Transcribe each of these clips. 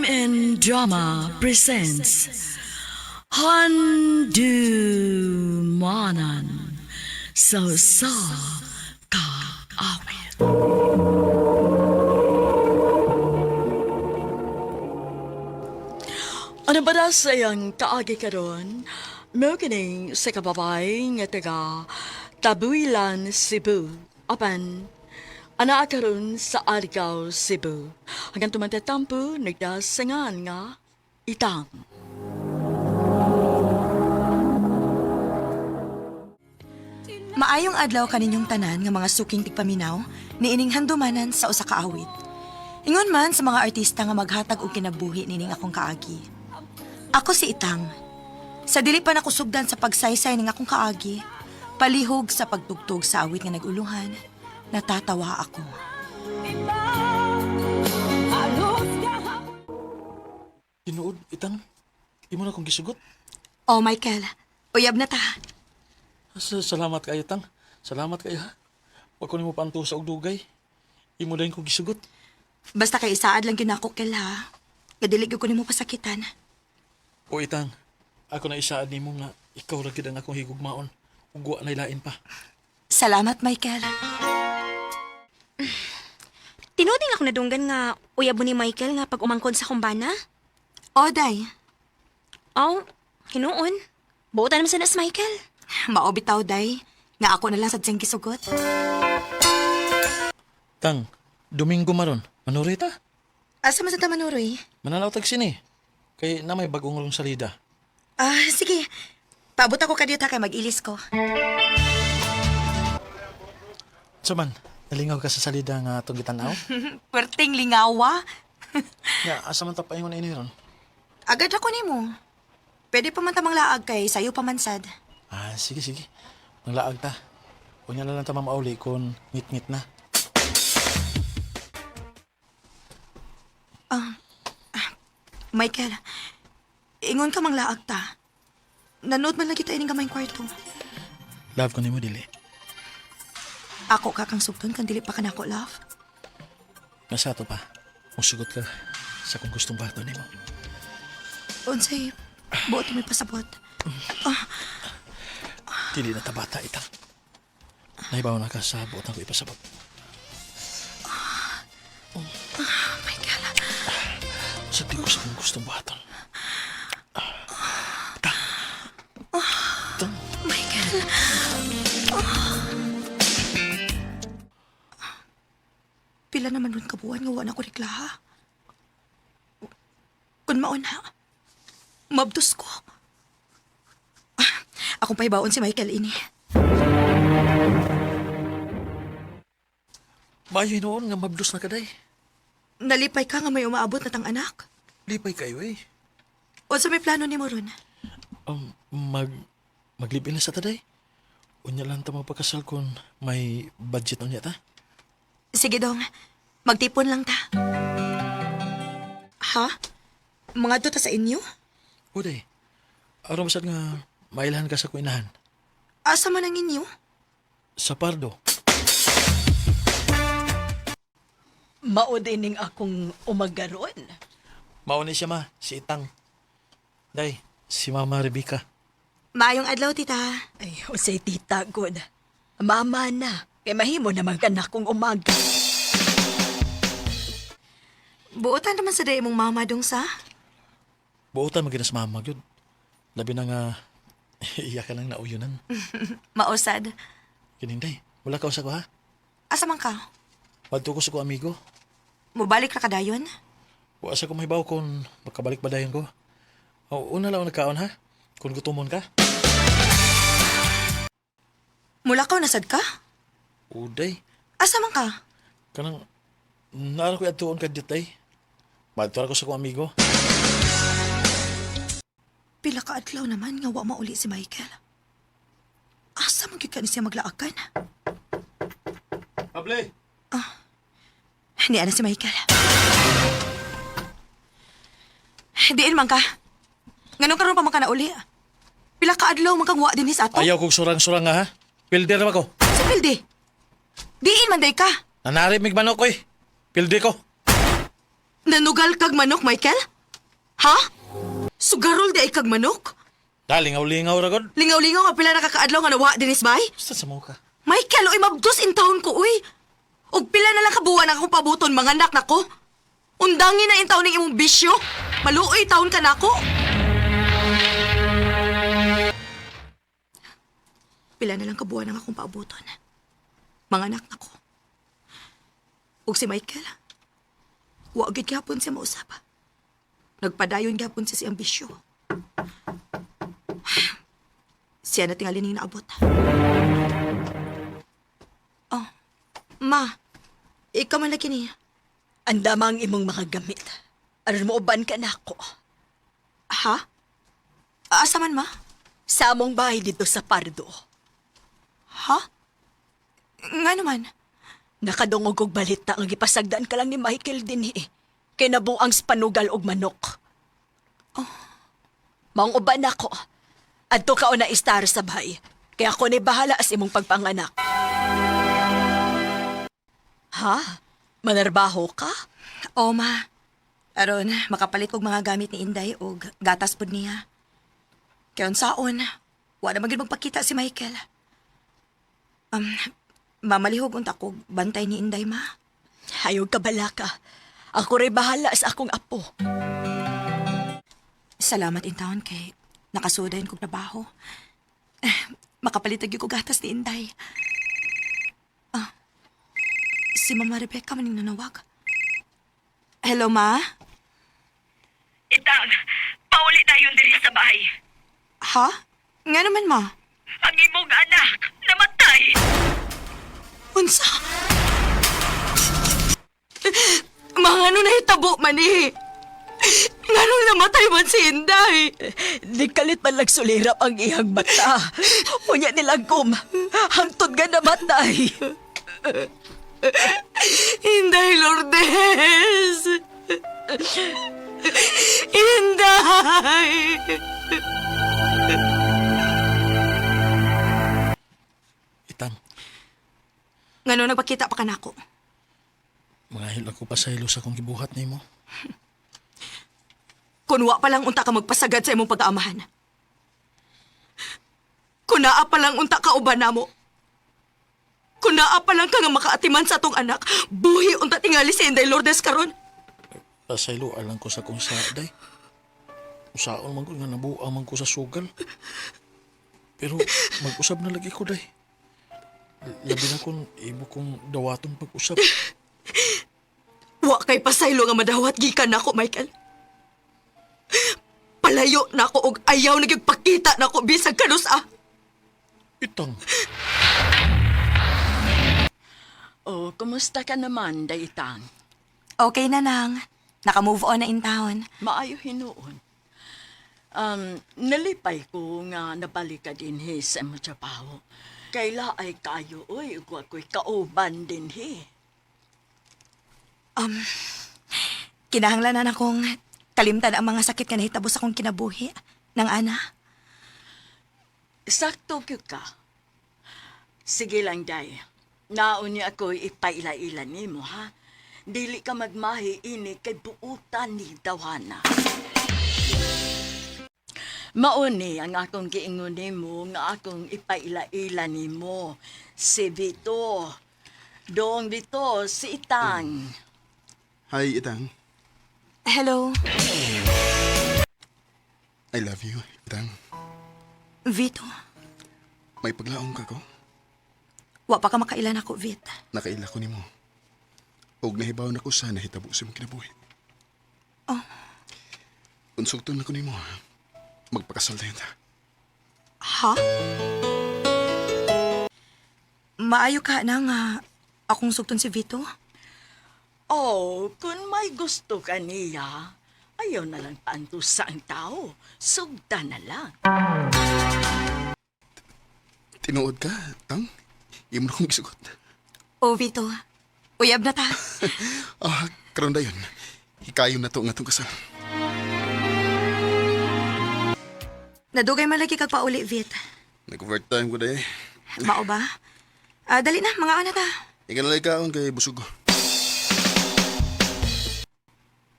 MN Drama presents Handumanan sa sa kaawit. Ano ba na sa iyang kaagi karon? Mao kining sa kababay nga taga Tabuilan, Cebu. Apan, anaa karon sa Argao, Cebu. Hanggang tumantatampo, nagdasangan nga itang. Maayong adlaw kaninyong tanan nga mga suking tigpaminaw niining handumanan sa usa ka awit. Ingon man sa mga artista nga maghatag og kinabuhi nining akong kaagi. Ako si Itang. Sa dili pa nakusugdan sa pagsaysay ning akong kaagi, palihog sa pagtugtog sa awit nga naguluhan, natatawa ako. Tinuod, itang. Imo na kong gisugot. Oh, Michael, uyab na ta. Salamat kayo, tang. Salamat kayo, ha. Wag ko nimo paantusa og dugay. Imo dayon kong gisugot. Basta kay isaad lang gyud nako Kel ha. Nga dili gyud ko nimo pasakitan. O itang, ako na isaad nimo nga ikaw ra gyud ang akong higugmaon. Ug wa nay lain pa. Salamat, Michael. Tinuding ako nadunggan nga uyab mo ni Michael nga pag umangkon sa kumbana. Oday, Aw, hinuon. Buotan naman sana si Michael. mao bitaw day nga ako na lang sad siyang gisugot. Tang, Domingo maron. Manurita. Asa man sa tamanuroy? Mananaw tag sini. Kay na may bagong rong salida. Ah, sige. Paabot ako kadiyot ha kay mag-ilis ko. So man, nalingaw ka sa salida nga atong gitanaw? Perting lingawa. Ya, asa man ta paingon ini ron? Agad ako nimo. Pwede pa man tamang laag kay sayo pa man sad. Ah, sige sige. Manglaag ta. Unya na lang ta mamauli kon ngit-ngit na. Michael, ingon ka mang laag ta. Nanood man lagi ta ining gamayng kwarto. Love ko nimo dili. Ako ka kang sugton kan dili pa ka nako, love. Nasa ato pa. Musugot ka sa kung gustong bato nimo. Unsay buot may pasabot. Dili na tabata itang. Nahibaw na ka sa buot ko ipasabot. Michael, Sa di ko sa kung gustong buhaton. Tang. Tang. Michael. Pila naman ron kabuan nga wa na ko reklaha. Kun mauna, mabdos ko. Ah, akong pahibaon si Michael ini. Maayo noon nga mabdos na kaday. Nalipay ka nga may umaabot na tang anak. Lipay kayo eh. O sa may plano ni mo ron? Um, mag maglipin na sa taday. Unya lang ta magpakasal kung may budget unya ta. Sige dong, magtipon lang ta. Ha? Mga ta sa inyo? Uday. Aron masad nga mailhan ka sa kuinahan. Asa man ang inyo? Sa Pardo. Mao dining akong umagaron. Mao ni siya ma, si Itang. Day, si Mama Rebecca. Maayong adlaw, tita. Ay, usay tita god. Mama na, kay mahimo naman ka na kong umaga. Buotan naman sa day mong mama dong sa. Buotan mo sa mama gyud. Labi na nga iya ka lang nauyunan. Maosad. Kining day, wala ka usa ko ha. Asa man ka? Padto ko sa ko amigo. Mubalik ra ka dayon? Wa sa ko mahibaw kung makabalik ba dayon ko. O, una lang ako nagkaon ha. Kung gutomon ka. Mula ka nasad ka? Uday, Asa man ka? kanang naara ko atuon ka ditay. Madto ra ko sa ko amigo. Pila ka adlaw naman nga wa mauli si Michael. Asa man gyud ka ni siya maglaakan? Pable. Ni ana si Michael. Diin man ka. Nganong karon pa man ka nauli? Pila ka adlaw man kang wa dinhi sa ato? Ayaw kog surang-surang nga ha. Pilder ba ko? Sa pildi. Diin man day ka. Nanarip mig manok oy. Pilde ko. Nanugal kag manok, Michael? Ha? Sugarol di ay kag manok? Da, lingaw-lingaw ra god. Lingaw-lingaw nga pila nakakaadlaw nga nawa dinis bay? Basta sa mo ka. Michael, oy mabdos in town ko, uy. Og pila na lang kabuwan ang akong pabuton, mga anak nako. Undangin na in taon ning imong bisyo. Maluoy taon ka nako. Pila na lang kabuwan ang akong paabuton. Mga anak nako. Ug si Michael, wa gid gyapon siya mausap. Nagpadayon gyapon siya sa iyang bisyo. Siya na tingali ning naabot. Oh, ma, ikaw man lagi niya. Ang damang imong mga gamit. Aron mo uban ka nako. Ha? Asa man, ma? Sa among bahay dito sa Pardo. Ha? Nga naman. Nakadungog og balita nga gipasagdan ka lang ni Michael dinhi. Kay nabuang spanugal og manok. Oh. Maong uban ako. Adto ka na istar sa bahay. Kaya ako ni bahala sa imong pagpanganak. Ha? Manarbaho ka? O, ma. Aron, makapalit kog mga gamit ni Inday og gatas pod niya. Kaya unsaon, wala man gyud magpakita si Michael. Um, mamalihog unta kog bantay ni Inday, ma. Ayaw ka balaka. Ako rin bahala sa akong apo. Salamat in taon kay nakasudayon kog trabaho. Eh, makapalit na gyud kog gatas ni Inday. Ah, si Mama Rebecca maning nanawag. Hello, ma? Itang, pauli tayo diri sa bahay. Ha? Nga naman, ma. Ang imong anak, namatay. Unsa? Mga ano nahitabo man eh. Ngano namatay man si Inday? Di kalit man lang sulirap ang iyang mata. Unya nilagom, hangtod nga namatay. Inday Lourdes! Inday! Itang, Ngano nagpakita pa ka nako? mga hil ako pasaylo sa akong gibuhat nimo. Kun wa pa lang unta ka magpasagad sa imong pag-aamahan. Kun naa pa lang unta ka uban namo. Kun naa pa lang ka nga makaatiman sa atong anak, buhi unta tingali si Inday Lourdes karon. Pasaylo alang ko sa akong sa day. Usaon man ko nga nabuang man ko sa sugal. Pero mag-usab na lagi ko day. Labi na kung imo kong dawaton pag-usab. Wa kay pasaylo nga madawat gikan nako, Michael. Palayo nako og ayaw na gyud pakita nako bisag kanus-a. Itang, Oh, kumusta ka naman, Daytang? Okay na nang. Naka-move on na in town. Maayo hinuon. Nalipay ko nga nabalik ka dinhi sa imong trabaho. Kayla ay kayo, oy, ug ako'y kauban dinhi. Kinahanglan na akong kalimtan ang mga sakit nga nahitabo sa akong kinabuhi ng ana. Sakto gyud ka. Sige lang, Day. Naon niya ako'y ipaila-ila nimo, ha? Dili ka magmahi ini kay buutan ni Dawhana. Mauni ang akong giingon nimo nga akong ipaila-ila nimo. Si Vito. Doong dito, si Itang. Hi, Itang. Hello, I love you, Itang. Vito. May paglaong ka ko? Wa pa ka makailan ako, Vit. Nakaila ko nimo. Og nahibaw na ko sa nahitabo sa imong kinabuhi. Oh. Unsugton na ko nimo. Magpakasal na ta. Ha? Maayo ka na nga akong sugton si Vito? Oh, kung may gusto ka niya, ayaw na lang paantusa ang tao. Sugda na lang. Tinuod ka, Tang? Imo na kong gisugot. Oh, Vito. Uyab na ta. Ah, karon dayon. Hikayon na to nga tong kasal. Nadugay man lagi kag pauli, Vit. Nag-overtime ko day. Mao ba? Ah, dali na, mga ana ta. Ikaw na kaon kay busog.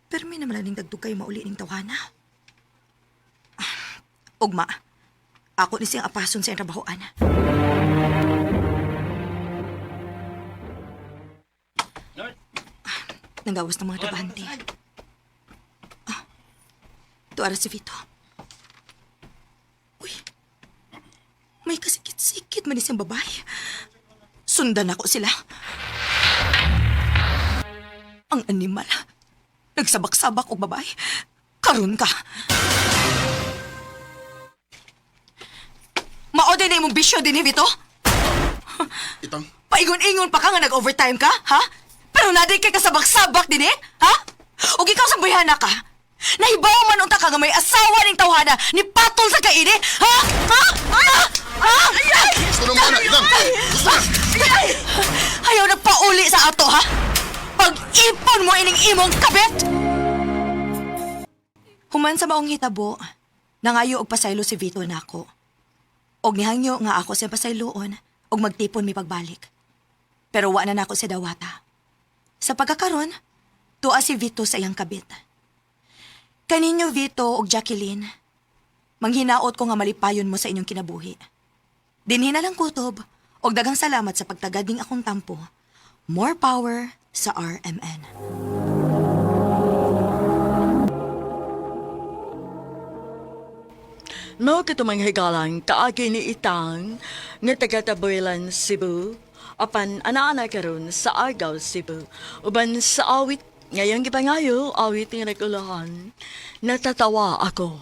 Pero may naman ning dagdugay mauli ning tawana. Ugma, ako ni siyang apason sa iyang trabahoan. Nanggawas ng mga trabahante. Ah, tuara si Vito. Uy, may kasikit-sikit man ni siyang babae. Sundan ako sila. Ang animal. Nagsabak-sabak og babae. Karon ka. Mao din na imong bisyo din, Vito. Itang, Paingon-ingon pa ka nga nag-overtime ka, ha? Pero naday kay kasabak-sabak din eh, ha? O ikaw sa buyhana ka? Nahibaw man unta ka nga may asawa ning tawhana ni patol sa kaini, ha? Ha? Ha? Ha? gusto na mo na, Itang! Gusto na! Ay! Ayaw nagpauli sa ato, ha? Pag-ipon mo ining imong kabit! Human sa maong hitabo, nangayo og pasaylo si Vito nako. Og nihangyo nga ako sa pasayloon og magtipon mi pagbalik. Pero wa na nako sa dawata. Sa pagkakaron, tuwa si Vito sa iyang kabit. Kaninyo Vito og Jacqueline, manghinaot ko nga malipayon mo sa inyong kinabuhi. Dinhi na lang kutob og daghang salamat sa pagtagad ning akong tampo. More power sa RMN. Mao katumang higalang kaagi ni Itang nga taga Tabuelan, Cebu apan ana-ana karon sa Argao, Cebu. Uban sa awit ngayong gipangayo awit nga nagulahan. Natatawa ako.